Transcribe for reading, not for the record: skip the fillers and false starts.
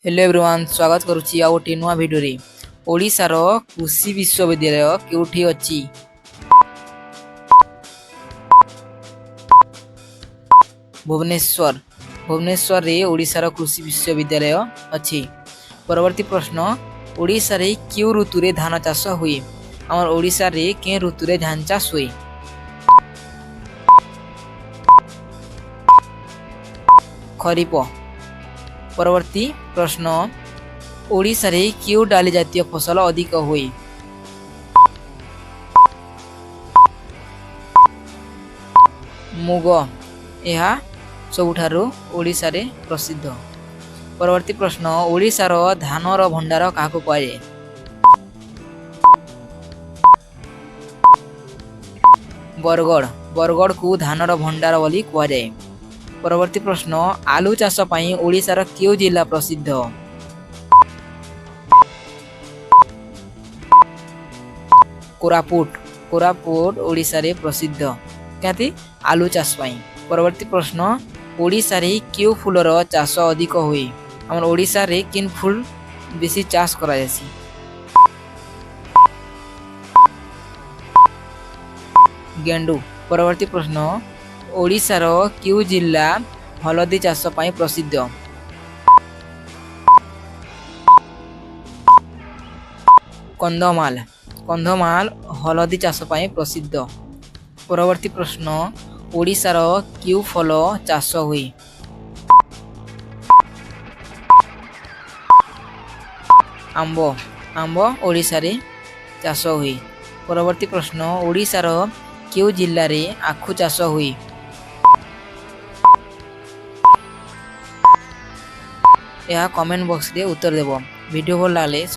Hello everyone, ସ୍ୱାଗତ କରୁଛି ଆଉ ଗୋଟିଏ ନୂଆ ଭିଡ଼ିଓରେ। ଓଡ଼ିଶାର କୃଷି ବିଶ୍ୱବିଦ୍ୟାଳୟ କେଉଁଠି ଅଛି? ଭୁବନେଶ୍ୱର। ଭୁବନେଶ୍ୱରରେ ଓଡ଼ିଶାର କୃଷି ବିଶ୍ୱବିଦ୍ୟାଳୟ ଅଛି। ପରବର୍ତ୍ତୀ ପ୍ରଶ୍ନ, ଓଡ଼ିଶାରେ କେଉଁ ଋତୁରେ ଧାନ ଚାଷ ହୁଏ? ଆମର ଓଡ଼ିଶାରେ କେଉଁ ଋତୁରେ ଧାନ ଚାଷ ହୁଏ? ଖରିଫ। ପରବର୍ତ୍ତୀ ପ୍ରଶ୍ନ, ଓଡ଼ିଶାରେ କେଉଁ ଡାଲି ଜାତୀୟ ଫସଲ ଅଧିକ ହୁଏ? ମୁଗ। ଏହା ସବୁଠାରୁ ଓଡ଼ିଶାରେ ପ୍ରସିଦ୍ଧ। ପରବର୍ତ୍ତୀ ପ୍ରଶ୍ନ, ଓଡ଼ିଶାର ଧାନର ଭଣ୍ଡାର କାହାକୁ କୁହାଯାଏ? ବରଗଡ଼। ବରଗଡ଼କୁ ଧାନର ଭଣ୍ଡାର ବୋଲି କୁହାଯାଏ। ପରବର୍ତ୍ତୀ ପ୍ରଶ୍ନ, ଆଲୁ ଚାଷ ପାଇଁ ଓଡ଼ିଶାର କେଉଁ ଜିଲ୍ଲା ପ୍ରସିଦ୍ଧ? କୋରାପୁଟ। କୋରାପୁଟ ଓଡ଼ିଶାରେ ପ୍ରସିଦ୍ଧ କେମିତି ଆଲୁ ଚାଷ ପାଇଁ। ପରବର୍ତ୍ତୀ ପ୍ରଶ୍ନ, ଓଡ଼ିଶାରେ କେଉଁ ଫୁଲର ଚାଷ ଅଧିକ ହୁଏ? ଆମର ଓଡ଼ିଶାରେ କେନ୍ ଫୁଲ ବେଶୀ ଚାଷ କରାଯାଏସି? ଗେଣ୍ଡୁ। ପରବର୍ତ୍ତୀ ପ୍ରଶ୍ନ, ଓଡ଼ିଶାର କେଉଁ ଜିଲ୍ଲା ହଳଦୀ ଚାଷ ପାଇଁ ପ୍ରସିଦ୍ଧ? କନ୍ଧମାଳ। କନ୍ଧମାଳ ହଳଦୀ ଚାଷ ପାଇଁ ପ୍ରସିଦ୍ଧ। ପରବର୍ତ୍ତୀ ପ୍ରଶ୍ନ, ଓଡ଼ିଶାର କେଉଁ ଫଳ ଚାଷ ହୁଏ? ଆମ୍ବ। ଆମ୍ବ ଓଡ଼ିଶାରେ ଚାଷ ହୁଏ। ପରବର୍ତ୍ତୀ ପ୍ରଶ୍ନ, ଓଡ଼ିଶାର କେଉଁ ଜିଲ୍ଲାରେ ଆଖୁ ଚାଷ ହୁଏ? ଏହା କମେଣ୍ଟ ବକ୍ସରେ ଉତ୍ତର ଦେବ। ଭିଡ଼ିଓ ଭଲ ଲାଗିଲେ